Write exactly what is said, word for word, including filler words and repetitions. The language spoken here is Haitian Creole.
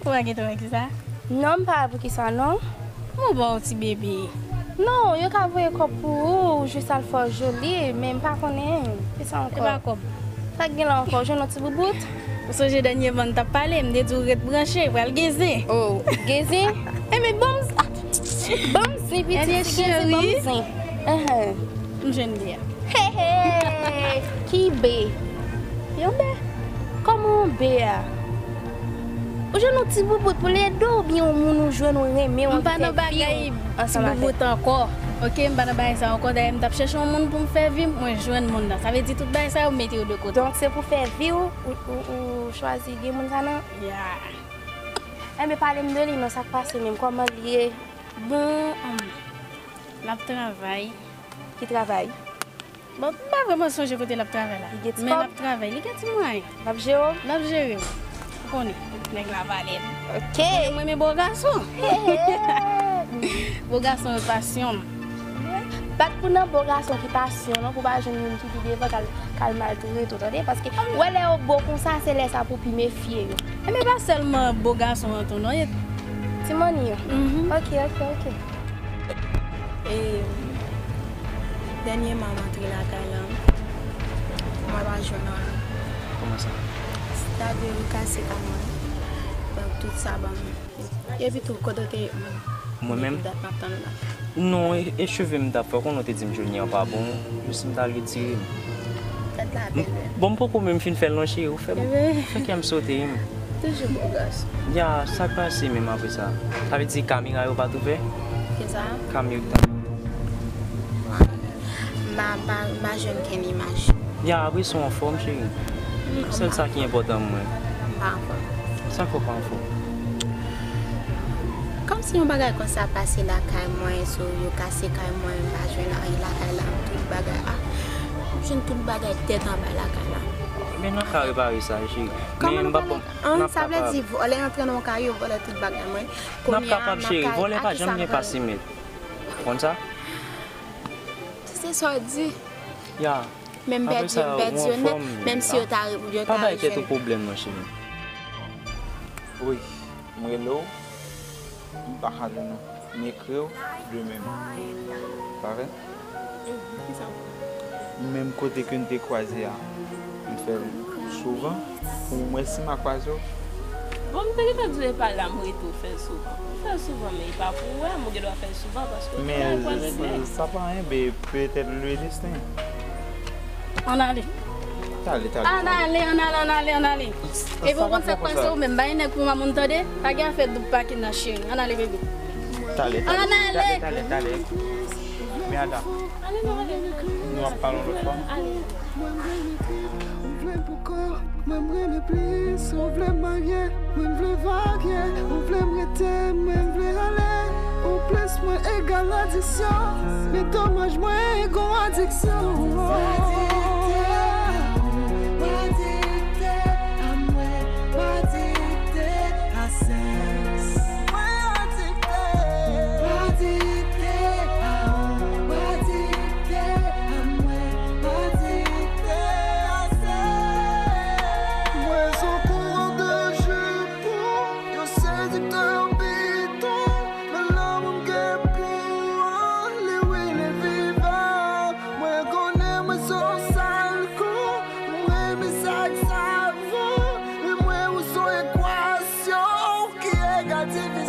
Ou pa gen twa ki sa? Non, m pa wè poukisa non. Mwen ba w ti bebe. Non, yo ka voye kòb pou ou, jis al fè w joli, men m pa konnen. Ki sa ankò? E pa kòb. Sa k gen la ankò? Ou jwenn yon ti boubout? Ou sonje dènyèman n t ap pale, m te di w ret branche, pral gen zen. Oh, gen zen? Enben, ban m, ban m zen pitit, si gen zen, ban m zen. Enhen. M jwenn de a. Hey, hey! Ki be? Yon be? Kòman yon be a? Ou jwenn yon ti boubout pou l ede w, oubyen yon moun ou jwenn ou renmen w, anvi fè vi w ansanm avè l? M pa nan bagay ti boubout ankò. Ok, m pa nan bagay sa ankò. Dayè, m t ap chèche yon moun pou m fè vi m, mwen jwenn moun nan. Sa vle di tout bagay sa yo, m mete yo de kote. Donk, se pou fè vi w, ou, ou, ou chwazi gen moun sa nan? Yeah. Enben, pale m de li non, sa k pase menm? Kòman l ye? Bon, l ap travay. Ki travay? Bon, m pa vrèman sonje kote l ap travay la. Li gen ti kòb? Men l ap travay, li gen ti mwayen. L ap jere w? L ap jere m. Ou konnen, nèg la valè m. Ok. Ou konnen mwen renmen bo gason. Bo gason yo pasyon m. Pa t pou nan bo gason ki pasyon w non, pou w pa jwenn youn ki pi devan k al, k al maltrete w, tande? Paske ou wè lè yo bo konsa, se lè sa pou w pi mefye yo. Enben pa sèlman bo gason an tou non, e ti manmi yo. Mhm. Ok, ok, ok. E, dènyèman, m antre lakay la, mwen pa jwenn anyen. Kòman sa? Sitadi, yo kase kay mwen. Donk, tout sa ban mwen. Epi tou, kote w te ye menm? Mwen menm? Depi dat m ap tann ou la. Non, e, e cheve m t ap fè, w konnen w te di m jounen an pa bon, jis m t al retire m. Tèt la bèl, wi. Bon, m poko menm fin fè l non, cheri, ou fè m, fè kè m sote, wi. Toujou bo gason. Ya, sa k pase menm apre sa? Sa vle di kamera yo pa t ouvè? Kisa? Kamera yo t ap M pa, m pa, m pa jwenn kenn imaj. Ya, apre sa w anfòm, cheri. Sèl sa ki enpòtan pou mwen. M pa anfòm. Sa k fè w pa anfòm? Kòmsi yon bagay konsa pase lakay mwen, so yo kase kay mwen, m pa jwenn anyen lakay la, tout bagay, ah, m jwenn tout bagay tèt anba lakay la. Men n ap ka repare sa, cheri. Kòman nou pral, an, sa vle di vòlè antre nan yon kay, yo vòlè tout bagay mwen. N ap kapab, cheri. Vòlè pa janm gen pase mèt. Ou konn sa? Se sa w di. Ya. Menm pèdi, m pèdi yo nèt, menm si yo ta, yo ta jwenn. Pa bay tèt ou pwoblèm non, cheri. Wi, m rele w, m pa ka jwenn ou. M ekri w demen. Pa vre? Menm kote ke n te kwaze a, m fè l souvan pou m wè si m a kwaze w. Bon, m te gentan di w e pa la m rete w fè l souvan. Ou fè l souvan, men e pa pou ou wè m, ou gen dwa fè l souvan paske ou te la kwaze m. Men sa pa anyen, be, petèt le destin. Ann ale. Ann ale, ann ale, ann ale, ann ale. Epi w konn sa k pase, ou menm bay nèg pou mamoun tande. Pa gen afè doub pakin nan cheri. Ann ale, bebe. Ann ale. Ann ale. Men Ada, nou ap pale yon lòt fwa. Ou vle m pou kò, mwen m renmen plis. Ou vle m marye, mwen m vle varye. Ou vle m rete, mwen m vle ale. Ou plis mwen egal adiksyon. Men domaj mwen gon adiksyon. Adikte a mwen, adikte a sèks. Mwen adikte. Adikte a ou, adikte a mwen, adikte a sèks. Mwen se yon kourè de jipon, yon sediktè piton, men lanmou m gen pou ou an, li wi, li vivan. Mwen konnen mwen se yon sal kou, mwen renmen sa k savon, men mwen ou se yon ekwasyon ki egal divi-